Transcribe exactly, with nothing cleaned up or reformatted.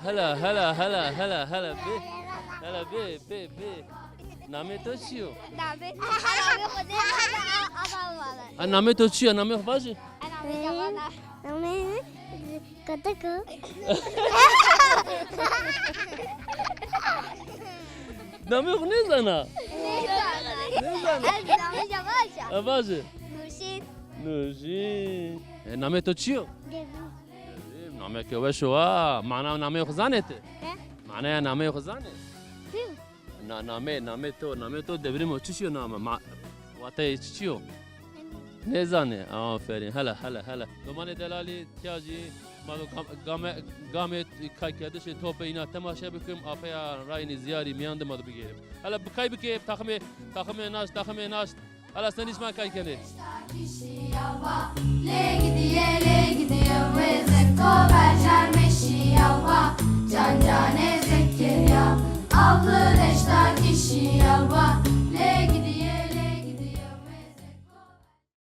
Hela, hela, hela, hela, hela, bê. Hela, bê, bê, bê. Namê to çi yo? Namê, namê xo nêzana, a, a, a, a. Ha, namê to çi yo? Namê xo vaje. Namê Cemal a. Namê Kotek o. Namê xo nêzana? Nêzana. Nêzana. Ez namê Cemal a. E, vaje. Nurşîn. Nurşîn. E, namê to çi yo? Devrim. Devrim, nameke weş o ha. Mana nameyê xo zanê ti? He? Manaya nameyê xo zanê? Hı. Na, namê, namê to, namê to Devrim o. Çiçî yo name? Ma, wateyê çiçî yo? Nêzanê. Aferîn. Hele, hele, hele. Domanê delalî, tîya zî ma do gam-, game, gamê kaykerdişê topê îna temaşe bikim. Apeya raynî zîyarî mîyan de ma do bigêrim. Hele bi kay bikê, taximê, taximê naşt, taximê naşt. Hala sen isma kay kenê. Lê gidiye, lê gidiye, wê zeko berjar meşiya wa. Can canê zekeriya, avlu deşta